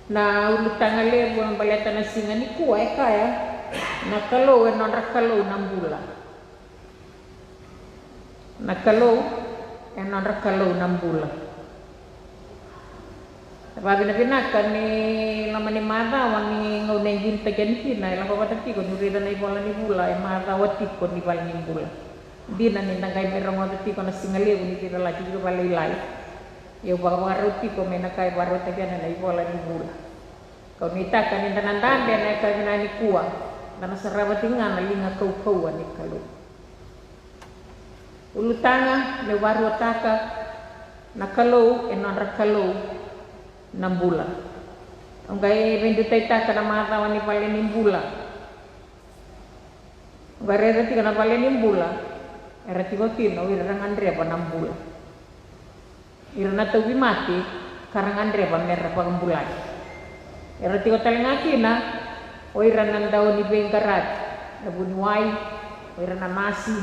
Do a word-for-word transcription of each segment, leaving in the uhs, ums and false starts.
Na ulutaga levu baleta na siga nikua e kaya, na Kalou e nodra Kalou na bula. Na Kalou e nodra Kalou na bula. E vavinavinaka ni loma ni macawa ni gauna e digitaki yani kina, e lako vata tiko ni raica na ivola ni bula, e macawa tiko ni vale ni bula. Dina ni da qai mai rogoca tiko na siga levu ni veivalaki vakalailai. Ia au vakavakarau tiko mai na ka e vakarautaki yani na ivola ni bula. Kau nuitaka ni da na dabe ena yakavi nikua, da na sarava tiko ga na liga kaukauwa ni Kalou. Ulutaga meu vakaruataka, na Kalou e nodra Kalou na bula. Au qai veidutaitaka na macawa ni vale ni bula. Au qai raica tiko na vale ni bula, era tiko kina o ira era gadreva na bula. Ira na tauvimate ka ra gadreva me ra vakabulai. Era tiko tale ga kina o ira na dau ni veiqaravi, na vuniwai, o ira na nasi,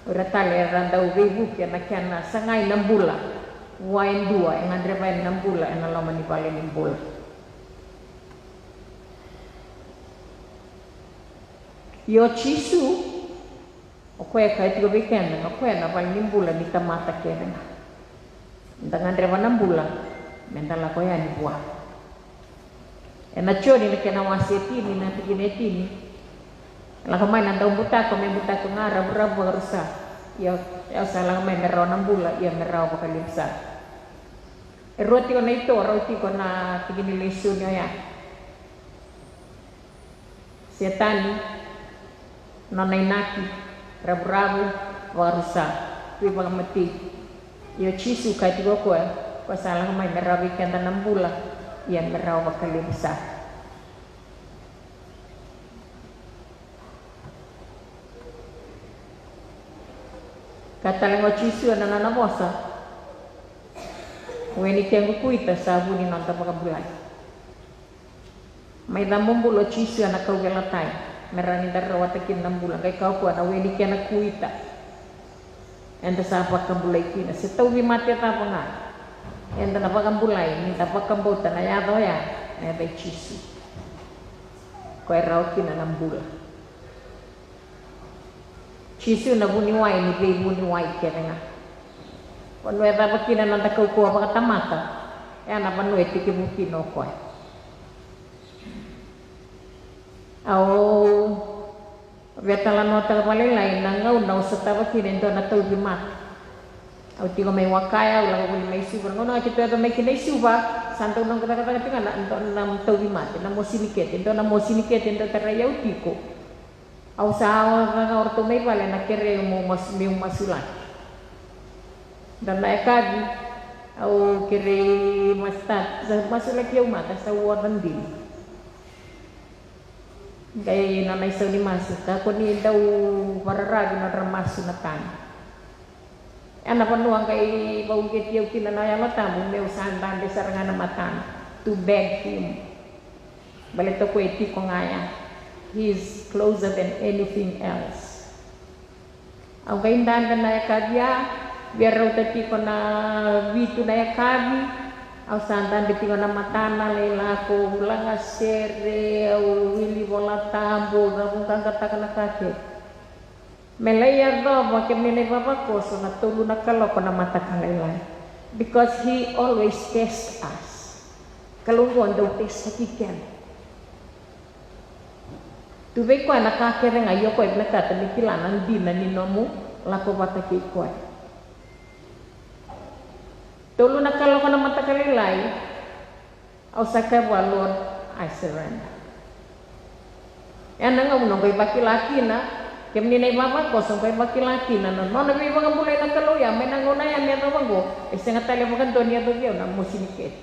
o ira tale era dau veivuke ena kena sagai na bula vua e dua e gadreva yani na bula ena loma ni vale ni bula. Io Jisu, o koya e kaya tiko vei keda, o koya na vale ni bula ni tamata kece ga. Da gadreva na bula me da lako yani vua. Ena Joni na kena wase e tini, na tikina e tini. Lako mai na daubutako me butako ga ravuravu vakarusa. Ia, au sa lako mai me rawa na bula, ia me rawa vakalevu sara. E rua tiko na ito rau tiko na tiki ni lesoni oya. Setani, nona inaki, ravuravu, vakarusa, veivakamatei. Ia o Jisu kaya tiko o koya, ko sa lako mai me rawa vei keda na bula, ia me rawa vakalevu sara. Ka tale ga o Jisu ena nona vosa, we ni kequ kuita sa vu ni noda vakabulai. Mai cabobula o Jisu ena kauveilatai me rawa ni da rawata kina na bula, qai kaya o koya na we ni kena kuita. Eda sa vakabulai kina, se tauvimate cava ga eda na vakabulai ni da vakabauta na yaca oya, na yaca i Jisu. Koya e rawa kina na bula. Jisu na vuniwai ni veivuniwai kece ga. Vanua e cava kina na noda kaukauwa vakatamata, e a na vanua e tekivu kina o koya. Au via talanoataka vakalailai na gauna au sotava kina e dua na tauvimate. Au tiko mai Wakaya, au lako voli mai Suva. Na gauna ga keitou yaco mai kina i Suva, sa dau noqu cakacaka tiko ga na, na, na tauvimate, na mosi ni kete. Dua na mosi ni kete e dau tarai au tiko. Au sa oca ga o ratou mai vale na kerei meu mas-, meu masulaki. Dua na yakavi au kerei masta, sa masulaki au mada, sa oca dina. Qai nona isau ni masu, ka ko ni dau vararavi nodra masu na tani. Ena vanua qai vauqeti au kina na Yalo Tabu meu sa dabe sara ga na matana, to beg him. Baleta o koya e tiko ga ya. He is closer than anything else. Au qai dabe na yakavi ya, via rauta tiko na vitu na yakavi. Au sa dabe tiko na matana, lai lako, au lagasere, au wili Vola Tabu, au cavuqaqataka na ka kece. Me lai yacova kemuni na ivavakoso na tolu na kaloko na mataka lailai. Because he always test us. Kalou qo dau testaki keda. Tu vei koya na ka kece ga, ia o koya vinakata me kila na dina ni nomu lako vata kei koya. Tolu na kaloko na mataka lailai, au sa kaya vua, Lord, I surrender. Ena gauna o qai vakila kina, kemuni na ivavakoso, o qai vakila kina na nona veivakabulai na Kalou ya, mai na gauna ya me yacova qo, e sega tale vakadua ni yacovi au na mosi ni kete.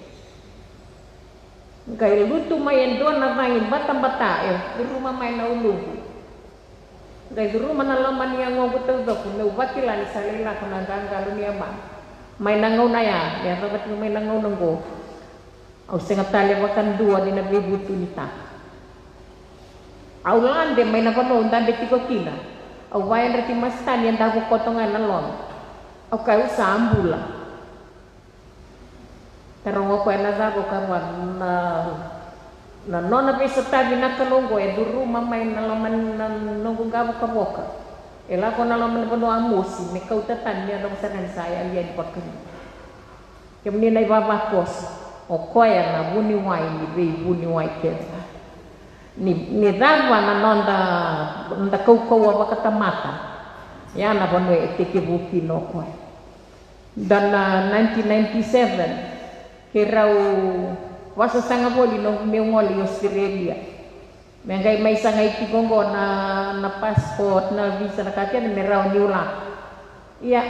Qai lutu mai e dua na cagi batabata e curuma mai na uluqu. Qai curuma na loma ni yagoqu taucoko meu vakila ni sa lai lako na qaqalo ni yamaqu. Mai na gauna ya me yacova tiko mai na gauna oqo, au sega tale vakadua ni na veivutunitaka. Au lade mai na vanua au dabe tiko kina. Au vakayadrati Masitani e davo koto ga ena loma. Au kaya, au sa bula. Taroga o koya na cava, ka vua na, na nona veisotavi na Kalou oqo e curuma mai na loma ni na noqu qavokavoka. E lako na loma ni vanua Amosi me kauta tani, me yacova sara ni sa yali yani vakaliu. Kemuni na ivavakoso, o koya na vuniwai ni veivuniwai kece. Ni, ni cava na noda, noda kaukauwa vakatamata, ya na vanua e tekivu kina o koya. Da na nineteen ninety-seven, keirau vasasaga voli noqu meu gole i Australia. Me qai mai sagai tiko oqo na, na passport, na visa, na ka kece me rawa niu lako. Ia,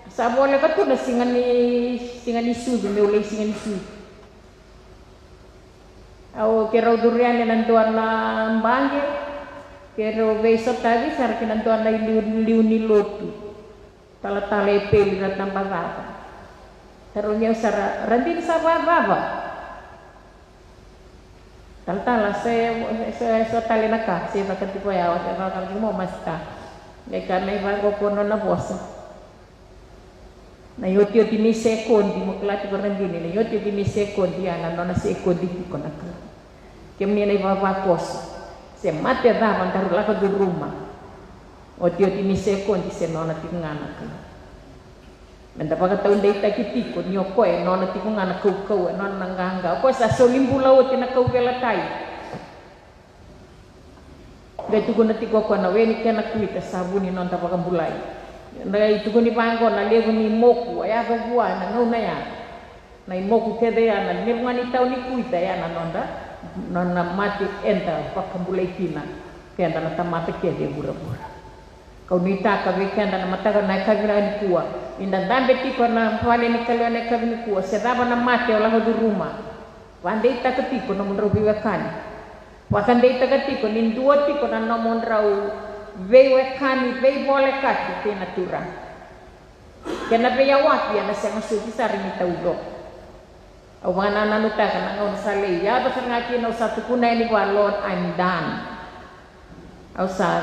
sa voleka tu na siga ni, siga ni sucu, meu lai siga ni sucu. Au, keirau curu yani ena dua na baqe, keirau veisotavi sara ki na dua na iliuliu ni lotu. Talatala Epeli Ratabacava. Tarogi au sara, Radini, sa vakacava? Talatala, se, se, so tale na ka, se caka tiko ya, se caka tiko mo masta. Qai kaya mai vaqo ko nona vosa. Na iotioti ni sekodi, mo kila tiko Radini, na iotioti ni sekodi ya na nona sekodi tiko na Kalou. Kemuni na ivavakoso, se mate cava daru lako curuma, otioti ni sekodi se nona tiko ga na Kalou. Meda vakataudeitaki tiko ni o koya e nona tiko ga na kaukauwa, e nona na qaqa. O koya sa soli bula oti na kauveilatai. Qai tukuna tiko o koya na we ni kena kuita sa vu ni noda vakabulai. Qai tukuni vaqo na levu ni moku a yaco vua na gauna ya. Na imoku kece ya, na levu ga ni tau ni kuita ya na noda, nona mate eda vakabulai kina, keda na tamata kece e vuravura. Kau nuitaka vei keda na mataka na yakavi nikua, ni da dabe tiko na vale ni Kalou ena yakavi nikua, se cava na mate o lako curuma, vakadeitaka tiko nomudrau veiwekani. Vakadeitaka tiko ni dua tiko na nomudrau veiwekani, veivolekati kei na Turaga. Kena veiyawapi ena sega soti sara ni taucoko. Au vakanananutaka na gauna sa lai yaco sara ga kina, au sa tukuna yani vua, Lord, I'm done. Au sa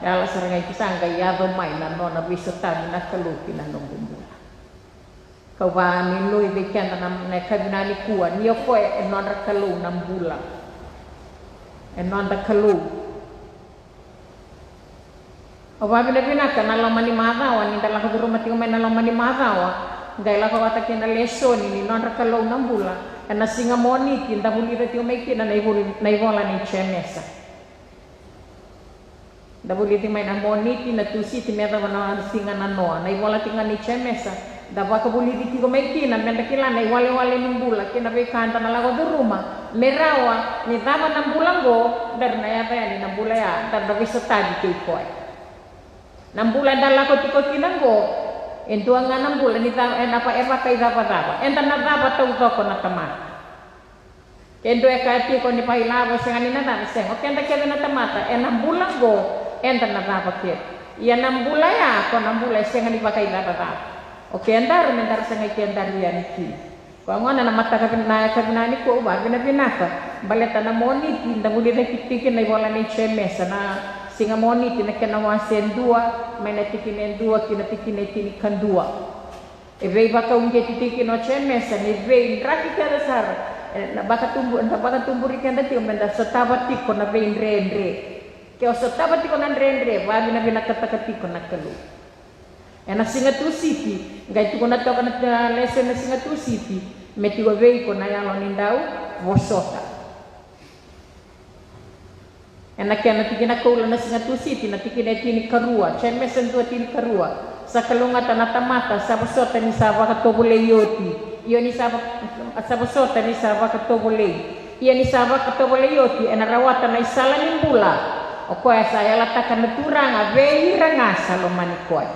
yala sara ga i ke, sa qai yaco mai na nona veisotavi na Kalou ki na noqu bula. Kau vakanuinui vei keda na, na yakavi nikua, ni o koya e nodra Kalou na bula. E noda Kalou. Au vakavinavinaka na loma ni macawa, ni da lako curuma tiko mai na loma ni macawa, qai lako vata kei na lesoni ni nodra Kalou na bula. Ena siga Moniti da vulica tiko mai kina na ivol-, na ivola nei Jemesa. Da vulica tiko mai na Moniti, na Tusiti, me yacova na siga nanoa. Na ivola tiko ga nei Jemesa da vakavulici tiko mai kina, meda kila na iwalewale ni bula kei na veika eda na lako curuma, me rawa ni cava na bula oqo, daru na yaco yani na bula ya, daru na veisotavi kei koya. Na bula eda lako tiko kina oqo, e dua ga na bula ni ca-, ena va-, e vakaicavacava. Eda na cava taucoko na tamata. Ke dua e kaya tiko ni vakailavo, sega ni na cava, sega. O keda kece na tamata, ena bula oqo eda na cava kece. Ia na bula ya, ko na bula e sega ni vakaicavacava. O kedaru, me daru sagai kedaru yani kina. Koya gona na mataka vina-, na yakavi nikua, au vakavinavinaka. Baleta na Moniti da vulica tiko kina na ivola nei Jemesa, na siga Moniti, na kena wase e dua, mai na tikina e dua ki na tikina e tinikadua. E veivakauqeti tiko kina o Jemesa ni veidraki kece sara. E, na vakatubu-, na vakatuburi keda tiko meda sotava tiko na veidredre. Ke o sotava tiko na dredre, vakavinavinakataka tiko na Kalou. Ena siga Tusiti, qai tukuna toka na, na lesoni na siga Tusiti, me tiko vei iko na yalo ni dau vosota. Ena kena tikina koula na siga Tusiti, na tikina e tinikarua, Jemesa dua tinikarua. Sa kalougata na tamata sa vosota ni sa vakatovolei oti. Io, ni sa va-, sa vosota ni sa vakatovolei. Ia ni sa vakatovolei oti, ena rawata na isala ni bula. O koya sa yalataka na Turaga vei ira ga sa lomani koya.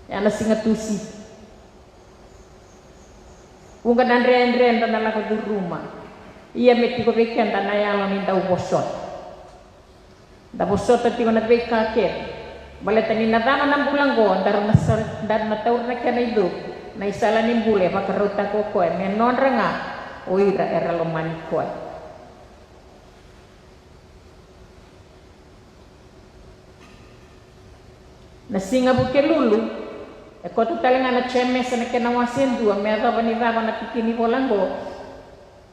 Ena siga Tusiti. Vuqa na dredre da na lako curuma. Ia me tiko vei keda na yalo ni dau vosota. Da vosota tiko na veika kece. Baleta ni na cava na bula oqo, daru na sa-, daru na taura na kena icovu. Na isala ni bula e vakarautaka o koya me nodra ga o ira era lomani koya. Na siga Vukelulu, E koto tale ga na Jemesa na kena wase dua me yacova ni cava na tikina ni vola oqo.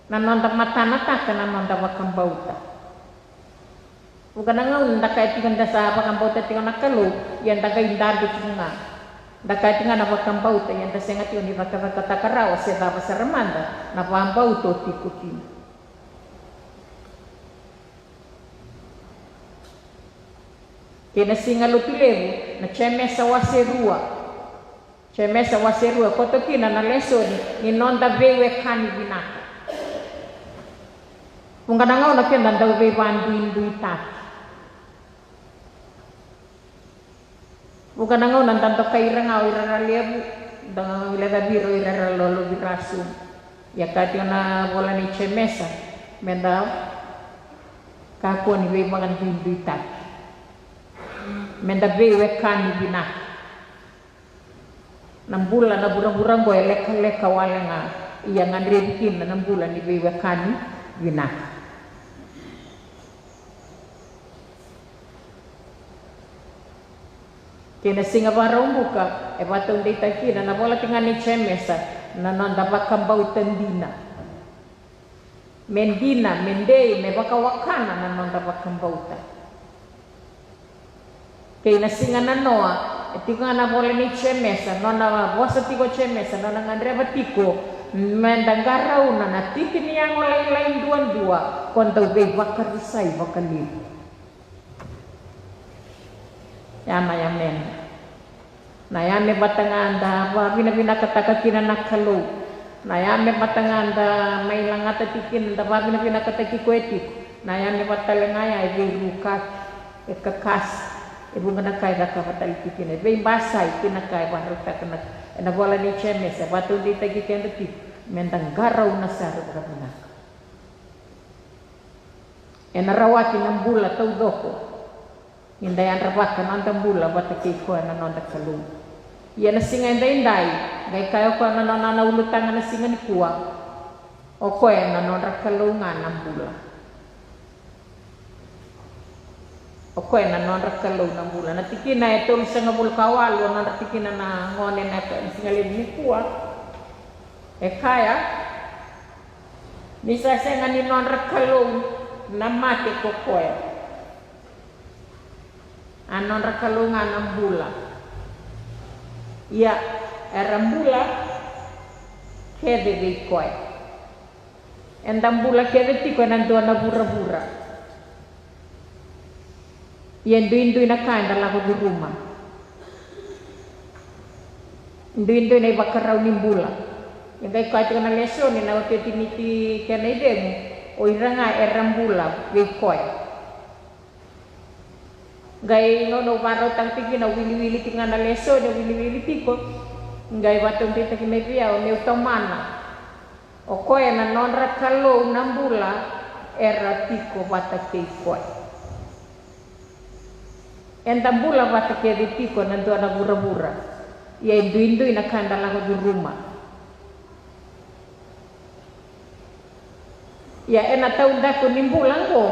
Na noda matanataka na noda vakabauta. Vuqa na gauna da kaya tiko da sa vakabauta tiko na Kalou, ia da qai dabe tiko ga. Da kaya tiko ga na vakabauta, ia da sega tiko ni cakacakataka rawa se cava sara mada na vakabauta o tiko kina. Kei na Siga Lotu Levu, na Jemesa wase rua. Jemesa wase rua, koto kina na lesoni ni noda veiwekani vinaka. Vuqa na gauna keda dau veivaduiduitaki. Vuqa na gauna da dokai ira ga o ira ra levu, da lecavi ira o ira ra lolovira suma. Ia kaya tiko na vola nei Jemesa, meda kakua ni veivakaduiduitaki. Meda veiwekani vinaka. Na bula na vuravura oqo e lekaleka wale ga, ia gadrevi kina na bula ni veiwekani vinaka. Kei na Siga Vakaraubuka e vakataudeitaki kina na vola tiko ga nei Jemesa na noda vakabauta dina. Me dina, me dei, me vakawakana na noda vakabauta. Kei na Siga Nanoa, e tiko ga na vola nei Jemesa, nona vosa tiko o Jemesa, nona gadreva tiko meda qarauna na tiki ni yago lailai duadua, ko dau veivakarusai vakalevu. Ya na yame. Na yame vata ga da vavinavinakataka kina na Kalou. Na yame vata ga da mai lagata tiko kina, da vavinavinakataki koya tiko. Na yame vata tale ga ya e veirukaki, e kakasi, e vuqa na ka e cakava tale tiko kina, e veibasai kina ka e vakarautaka na, ena vola nei Jemesa, e vakataudeitaki keda tiko meda qarauna sara vakavinaka. Ena rawati na bula taucoko ni da yadravaka na noda bula vata kei koya na noda Kalou. Ia na siga edaidai, qai kaya o koya na nona na ulutaga na siga nikua, o koya na nodra Kalou ga na bula. O koya na nodra Kalou na bula. Na tikina e tolusagavulu ka walu, o nodra tikina na gone na ka, na siga levu nikua. E kaya, ni sa sega ni nodra Kalou na mate ko koya. A nodra Kalou ga na bula. Ia, era bula kece vei koya. Eda bula kece tiko ena dua na vuravura. Ia e duidui na ka eda lako curuma. Duidui na ivakarau ni bula. Ia qai kaya tiko na lesoni na iotioti ni kena icegu, o ira ga era bula vei koya. Qai gauna au vakarautaka tiko kina, au wiliwili tiko ga na lesoni, au wiliwili tiko. Qai vakataudeitaki mai vei au, meu tomana. O koya na nodra Kalou na bula era tiko vata kei koya. Eda bula vata kece tiko ena dua na vuravura. Ia e duidui na ka eda lako curuma. Ia ena taudaku ni bula oqo,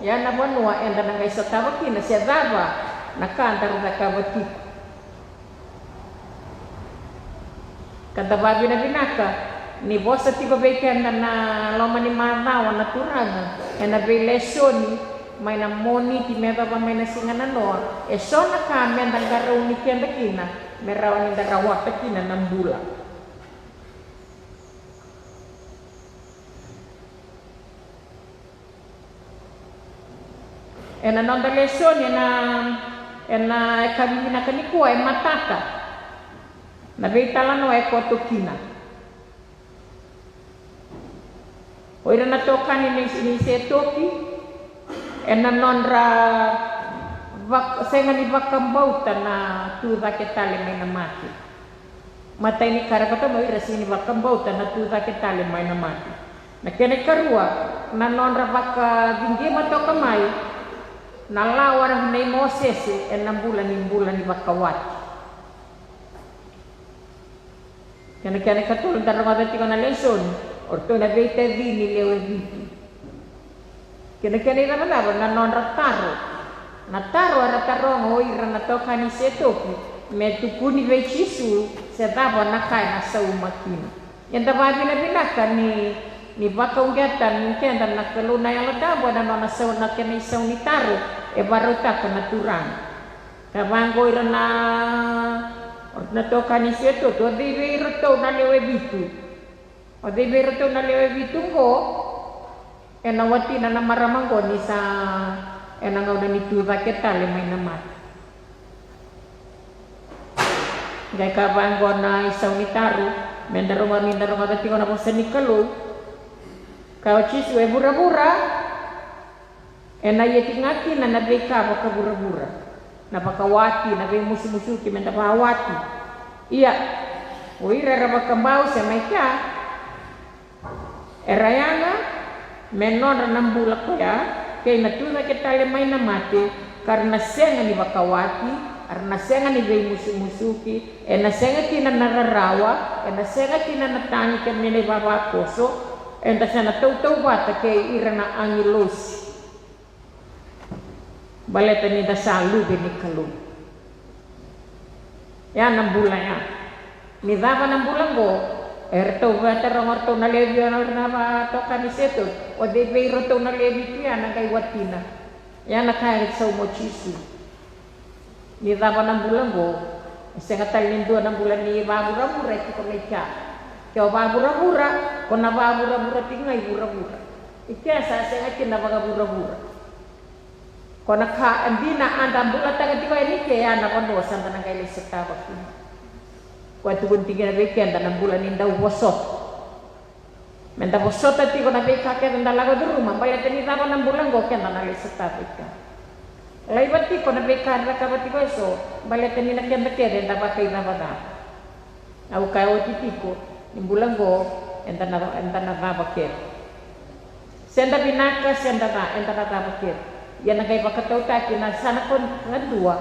ia na vanua eda na qai sotava kina se cava na ka daru cakava tiko. Ka da vavinavinaka ni vosa tiko vei keda na loma ni macawa na Turaga ena veilesoni mai na Moniti me yacova mai na Siga Nanoa, eso na ka meda qarauni keda kina me rawa ni da rawata kina na bula. Ena noda lesoni ena, ena yakavi vinaka nikua, e matata na veitalanoa e koto kina. O ira na itokani ni, ni Setoki, ena nodra vak-, sega ni vakabauta na tucake tale mai na mate. Matai ni ka era vakabauta, o ira sega ni vakabauta na tucake tale mai na mate. Na kena ikarua, na nodra vakacigima toka mai na lawa nei Mosese ena bula ni, bula ni vakawati. Kena, kena ikatolu da rogoca tiko na lesoni, o ratou na veitacini lewe vitu. Kena, kena icavacava, na nodra taro. Na taro era taroga o ira na itokani Setoki, Me tukuni vei Jisu se cava na ka ena sauma kina. Eda vavinavinaka ni, ni vakauqeta ni keda na Kalou na Yalo Tabu ena nona sau, na kena isau ni taro e varautaka na Turaga. Ka vaqo ira na, na itokani ni Setoti, o cei vei iratou na lewe vitu? O cei vei iratou na lewe vitu qo ena watina na marama qo ni sa ena gauna ni tucake tale mai na mate? Qai ka vaqo na isau ni taro, me da rogoca, ni da rogoca tiko na vosa ni Kalou. Ka o Jisu e vuravura, ena ia tiko ga kina na veika vakavuravura, na vakawati, na veimusumusuki me da vakawati. Ia, o ira era vakabau se mai kea, era yaga me nodra na bula koya, kei na tucake tale mai na mate, ka ra na sega ni vakawati, era na sega ni veimusumusuki, ena sega kina na rarawa, ena sega kina na tagi kei na ivavakoso, eda sa na tautauvata kei ira na agilosi. Baleta ni da sa luve ni Kalou. Ya na bula ya. Ni cava na bula qo? Eratou vata rogo ratou na lewe vitu, na itokani ni Setoti, o cei vei iratou na lewe vitu ya na qai watina? Ya na ka e sauma o Jisu. Ni cava na bula qo? E sega tale ni dua na bula ni vavuravura e tiko mai kea. Ke o vavuravura, ko na vavuravura tiko ga i vuravura. I kea sa sega kina na vakavuravura. Ko na ka e dina eda bulataka tiko yani ke ya na vanua sa da na qai lai sotava kina. Ko e tukuni tiko kina vei keda na bula ni dauvosota. Me da vosota tiko na veika kece da lako curuma, baleta ni cava na bula qo keda na lai sotava i kea. Laiva tiko na veika e cakava tiko eso, baleta ni na keda kece eda vakaicavacava. Au kaya oti tiko, ni bula qo, eda na, eda na cava kece. Se da vinaka, se da ca, eda na cava kece. Ia na qai vakatautaki na yasana ko, kadua,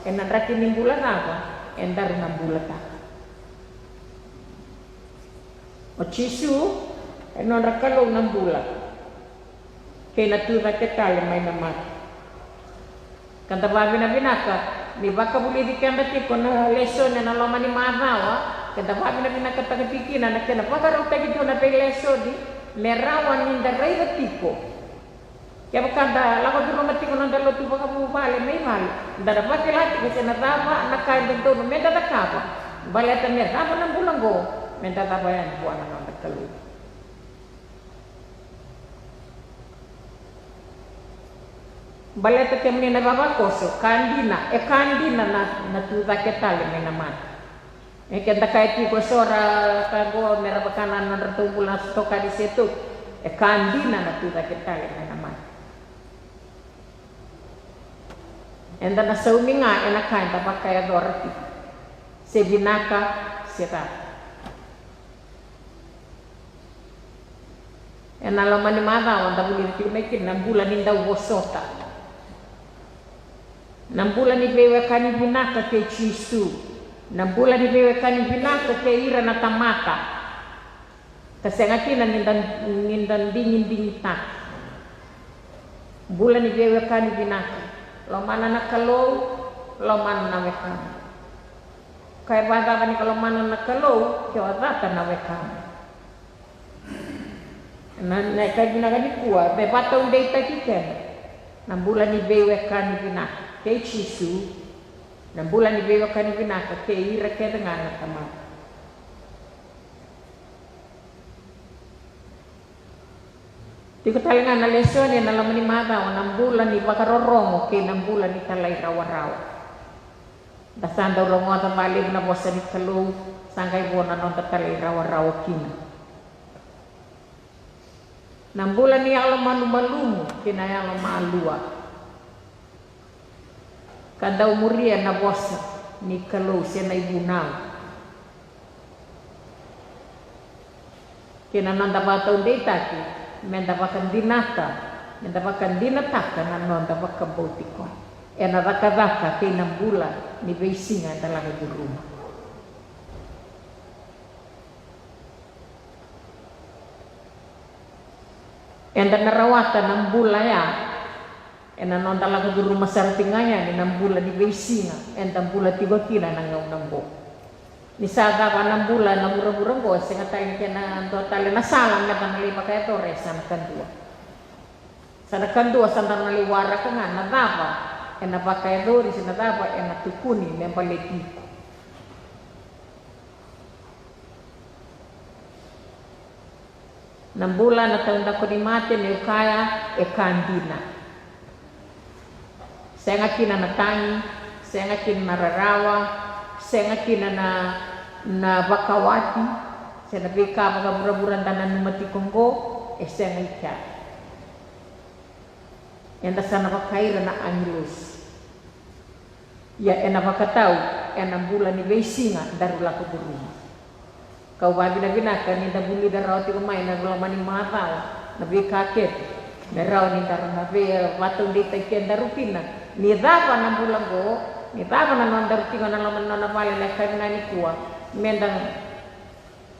ena draki ni bula cava edaru na bulataka. O Jisu e nodra Kalou na bula kei na tucake tale mai na mate. Ka da vavinavinaka ni vakavulici keda tiko na lesoni ena loma ni macawa, keda vavinavinakataka tiko kina na kena vakarautaki tu na veilesoni me rawa ni da raica tiko. Kevaka da lako curuma tiko na noda lotu vakavuvale mai vale, da na vakila tiko se na cava na ka e dodonu me da cakava, baleta me cava na bula qo, me da cava yani vua na noda Kalou. Baleta kemuni na vavakoso, ka dina, e ka dina na, na tucake tale mai na mate. E keda kaya tiko eso ra ka qo me ra vaka na nodratou bula na itokani ni Setoti, e ka dina na tucake tale mai na mate. Eda na saumi ga ena ka eda vakayacora tiko, se vinaka se ca. Ena loma ni macawa da vulica tiko mai kina na bula ni dauvosota. Na bula ni veiwekani vinaka kei Jisu. Na bula ni veiwekani vinaka kei ira na tamata. Ka sega kina ni da, ni da digidigitaka. Bula ni veiwekani vinaka. Lomana na Kalou, lomana na wekana. Ka e vakacava ni ka lomana na Kalou, ke o cata na wekana. Na, na ka vinaka nikua, me vakataudeitaki keda. Na bula ni veiwekani vinaka kei Jisu, na bula ni veiwekani vinaka kei ira kece ga na tamata. Tiko tale ga na lesoni ena loma ni macawa, na bula ni vakarorogo kei na bula ni talairawarawa. Da sa dau rogoca vakalevu na vosa ni Kalou, sa qai vo na noda talairawarawa kina. Na bula ni yalomalumalumu kei na yalomalua. Ka dau muria na vosa ni Kalou se na ivunau. Kei na noda vakataudeitaki, me da vakadinata, me da vakadinataka na noda vakabauti koya. Ena cakacaka kei na bula ni veisiga eda lako curuma. Eda na rawata na bula ya Ena noda lako curuma sara tiko ga yani na bula ni veisiga eda bula tiko kina na gauna oqo. Ni sa cava na bula ena vuravura oqo, e sega tale ni kena dua tale na sala me da na lai vakayacora, e sa na kadua. Sa na kadua sa da na lai waraka ga na cava ena vakayacori se na cava ena tukuni me baleti iko. Na bula na taudaku ni mate, meu kaya, e ka dina. Sega kina na tagi, sega kina na rarawa, sega kina na, na vakawati, se na veika vakavuravura da nanuma tiko oqo, e sega i kea. Eda sa na vaka ira na agilosi. Ia ena vakatau ena bula ni veisiga daru lako curuma. Kau vavinavinaka ni da vulica rawa tiko mai na loma ni macawa na veika kece me rawa ni daru na veivakataudeitaki kedaru kina. Ni cava na bula oqo, ni cava na nodaru tiko na loma ni nona vale na yakavi nikua, me da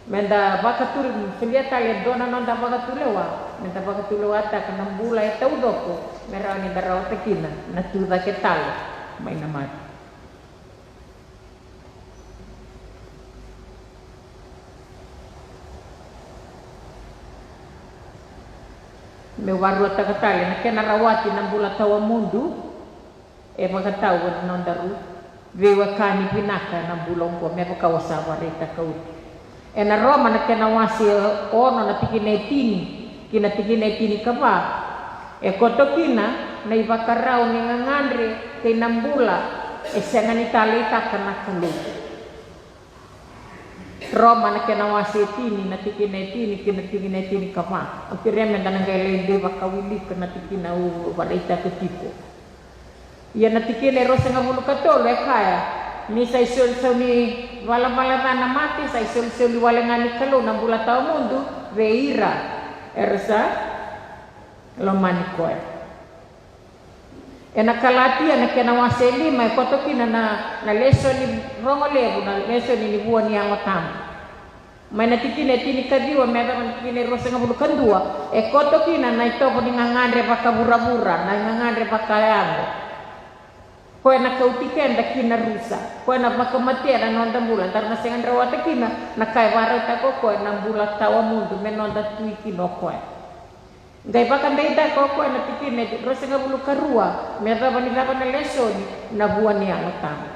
Me da vakatule, solia tale e dua na noda vakatulewa, me da vakatulewataka na bula e taucoko, me rawa ni da rawata kina na tucake tale mai na mate. Meu varuataka tale na kena rawati na bula tawamudu. E vakatau ena nodaru veiwekani vinaka ena bula oqo, me vaka au sa vakaraitaka oti. Ena Roma na kena wase ono na tikina e tini ki na tikina e tinikava, e koto kina na ivakarau ni gagadre kei na bula e sega ni taleitaka na Kalou. Roma na kena wase e tini na tikina e tini ki na tikina e tinikava. Au kerea me da na qai lai dei vakawilika na tikina au vakaraitaka tiko. Ia na tikina e ruasagavulu ka tolu e kaya, ni sa isolisoli ni valavala ca na mate, sa isolisoli wale ga ni Kalou na bula tawamudu vei ira era sa lomani koya. Ena Kalatia na kena wase e lima e koto kina na, na lesoni rogo levu, na lesoni ni vua ni Yalo Tabu. Mai na tikina e tinikaciwa me yacova na tikina e ruasagavulu ka dua, e koto kina na itovo ni gagadre vakavuravura, na gagadre vakayago. Koya na kauti keda ki na rusa, koya na vakamatea na noda bula, daru na sega ni rawata kina na ka e vakarautaka o koya na bula tawamudu me noda tui kina o koya. Qai vakadeitaka o koya na tikina e ruasagavulu ka rua me yacova ni cava na lesoni, na vua ni Yalo Tabu.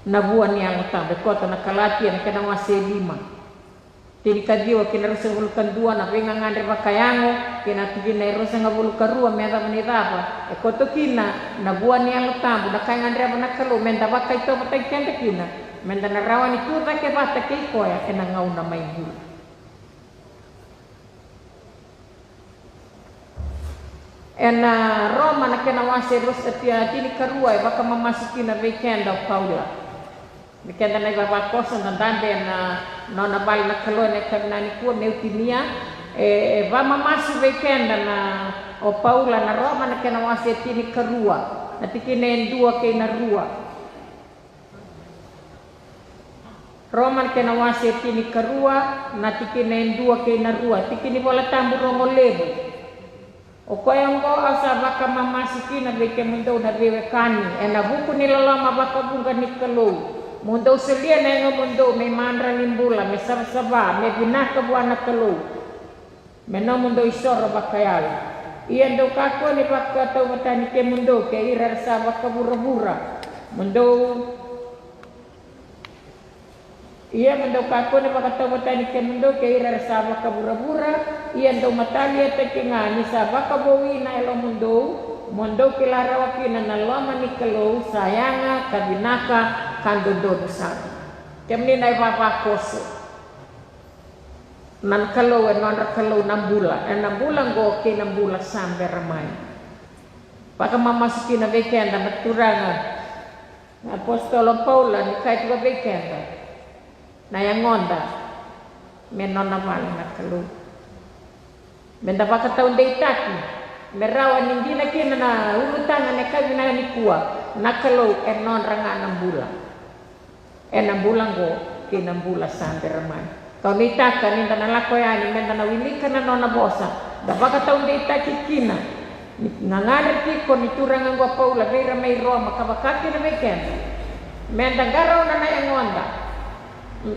Na vua ni Yalo Tabu, e koto na Kalatia na kena wase e lima, tinikaciwa ki na ruasagavulu ka dua, na veigagadre vakayago, kei na tikina e ruasagavulu ka rua me yacova ni cava, e koto kina na vua ni Yalo Tabu, na ka e gadreva na Kalou me da vakaitovotaki keda kina, me da na rawa ni tucake vata kei koya ena gauna mai muri. Ena Roma na kena wase e ruasa, tinia tinikarua e vakamamasu kina vei keda o Paula. Vei keda na ivavakoso da dabe ena nona vale na Kalou ena yakavi nikua, meu tinia, e, e vakamamasu vei keda na, o Paula na Roma na kena wase e tinikarua, na tikina e dua kei na rua. Roma na kena wase e tinikarua, na tikina e dua kei na rua, tiki ni Vola Tabu rogo levu. O koya oqo au sa vakamamasu kina vei kemudou na veiwekani, ena vuku ni loloma vakavuqa ni Kalou, mo dou solia na yagomudou me imadrali bula, me savasava, me vinaka vua na Kalou, me nomudou isoro vakayalo. Ia dou kakua ni vakatauvatani kemudou kei ira era sa vakavuravura. Mo dou, ia mo dou kakua ni vakatauvatani kemudou kei ira era sa vakavuravura. Ia dou mataliataki ga ni sa vakavoui na yalomudou, mo dou kila rawa kina na loma ni Kalou sa yaga ka vinaka ka dodonu sara. Kemuni na ivavakoso. Na Kalou e nodra Kalou na bula, ena bula oqo kei na bula sa bera mai. Vakamamasu kina vei keda na Turaga na apositolo Paula ni kaya tiko vei keda, na yagoda me nona vale na Kalou. Me da vakataudeitaki me rawa ni dina kina na ulutaga ena yakavi nikua, na Kalou e nodra ga na bula. Ena bula oqo kei na bula sa bera mai. Kau nuitaka ni da na lako yani me da na wilika na nona vosa, da vakataudeitaki kina. Ni gagadre tiko ni turaga oqo Paula vei ira mai Roma ka vaka kina vei keda, me da qarauna na yagoda,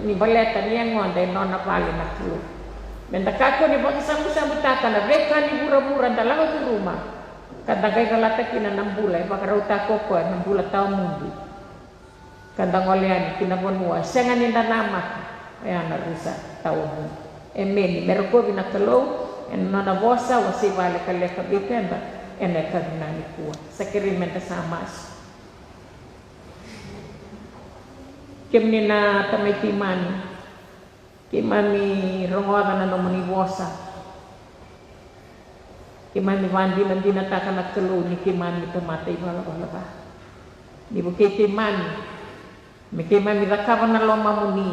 ni baleta ni yagoda e nona vale na Kalou. Me da kakua ni vakasabusabutaka na veika ni vuravura da lako curuma, ka da qai calata kina na bula e vakarautaka o koya, na bula tawamudu. Ka da gole yani ki na vanua e sega ni da namaka, oya na rusa tawamudu. Emeni. Me rokovi na Kalou ena nona vosa, wasei vakalekaleka vei keda ena yakavi nikua. Sa kerei me da sa masu. Kemuni na Tamai keimami, keimami rogoca na nomuni vosa. Keimami vakadinadinataka na Kalou ni keimami tamata ivalavala ca. Ni vukei keimami me keimami cakava na lomamuni,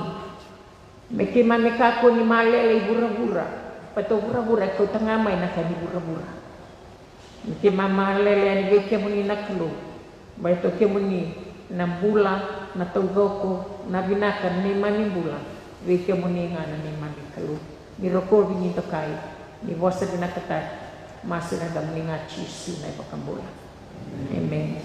me keimami kakua ni malele i vuravura, baleta o vuravura e kauta ga mai na ka ni vuravura. Me keimami malele yani vei kemuni na Kalou, baleta o kemuni na bula, na taucoko, na vinaka, na neimami bula. Vei kemuni ga na neimami Kalou. Ni rokovi, ni dokai, ni vosa vinakataki. Masu ena yacamuni ga Jisu na iVakabula. Emeni.